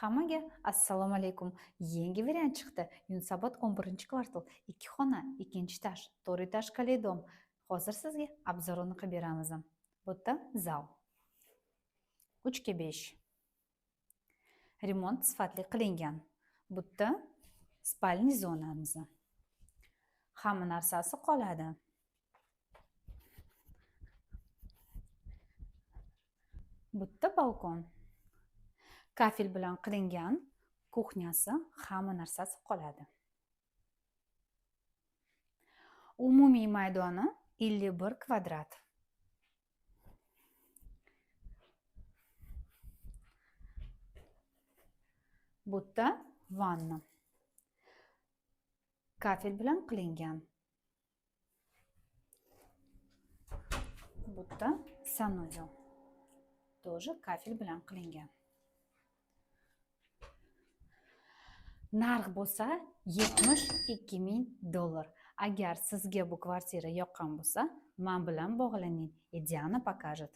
Hammaga assalomu alaykum. Yangi variant chiqdi. Yunusobod 11-kvartal, 2 xona, 2 этаж, 4 этажкали дом. Hozir sizga обзор ini qilib beramiz. Bu yerda zal. 3 ga 5. Remont sifatli qilingan. Bu yerda спальный zonamiz. Hamma narsasi qoladi. Bu yerda balkon. Kafel bilan qilingan kuxnyasi, hamma narsasi qoladi. Umumiy maydoni 51 kvadrat. Bu yerda vanna. Kafel bilan qilingan. Bu yerda sanuzel. Тоже kafel bilan qilingan. Narx bo'lsa 72 ming dollar. Agar sizga bu kvartira yoqqan bo'lsa, men bilan bog'laning. Diana покажет.